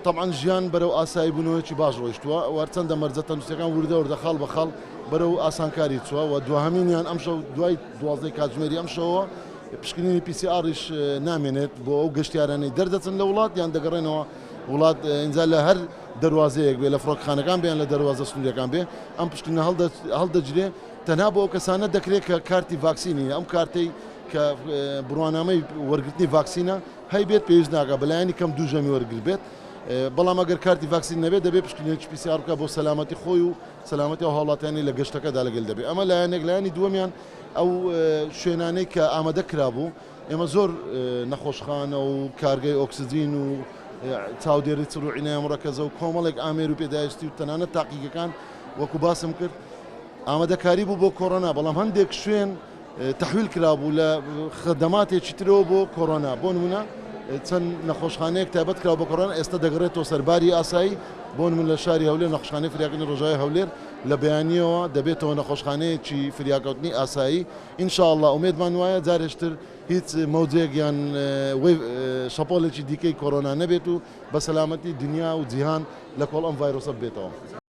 تەبعەن ژیان بەرەو ئاسایی بوونەوەیەکی باش ڕۆیشتووە و هەرچەندە مەرجە تەندروستیەکان وردە وردە خاڵ بە خاڵ بەرەو ئاسانکاری چووە و دواهەمینیان ئەمشەو دوای 12 کاتژمێری ئەمشەوە پشکنینی PCR یش نامێنێت بۆ ئەو گەشتیارانەی دەردەچن لە وڵات یان دەگەڕێنەوە وڵات، ئینجا لە هەر دەروازەیەک بێ، لە فڕۆکەخانەکان بێ یان لە دەروازە سنووریەکان بێ، ئەم پشکنینە هەڵدەگیرێ. تەنها بۆ ئەو کەسانە دەکرێت کە کارتی ڤاکسینی، ئەم کارتەی کە بڕوانامەی وەرگرتنی ڤاکسینە هەیبێت پێویست ناکات بەلایەنی کەم دوو ژەمی وەرگربێت، بەڵام ئەگەر کارتی ڤاکسین نەبێت دەبێت پشکنینێکی PCR بکات بۆ سەلامەتی خۆی و سەلامەتی ئەو هاوڵاتیانەی لە گەشتەکەدا لەگەل دەبێت. ئەمە لایەنێک، لایەنی دووەمیان ئەو شوێنانەی کە ئامادە کرابوو، ئێمە زۆر نەخۆشخانە و کارگەی ئۆکسجین و چاودێری چڕ و عینایە مڕەکەزە و کۆمەڵێک ئامێر و پێداویستی و تەنانەت تاقیگەکان وەکو باسم کرد ئامادەکاری بوو بۆ کۆرۆنا، بەڵام هەندێک شوێن تەحویل کرابوو لە خدەماتێکی ترەوە بۆ کۆرۆنا، بۆ نمونە چەند نەخۆشخانەیەک تایبەت کراوە بە کۆرۆنا ئێستا دەگەڕێتەوە سەرباری ئاسایی، بۆ نمونە لە شاری هەولێر نەخۆشخانەی فریاکەوتنی ڕۆژاوای هەولێر لە بەیانیەوە دەبێتەوە نەخۆشخانەیەکی فریاکەوتنی ئاسایی، ان شاء اللە ئومێدمان وایە جارێشتر هیچ مەوجێک یان شەپۆلێکی دیکەی کۆرۆنا نەبێت و بە سەلامەتی دنیا و جیهان لە کۆڵ ئەم ڤایرۆسە ببێتەوە.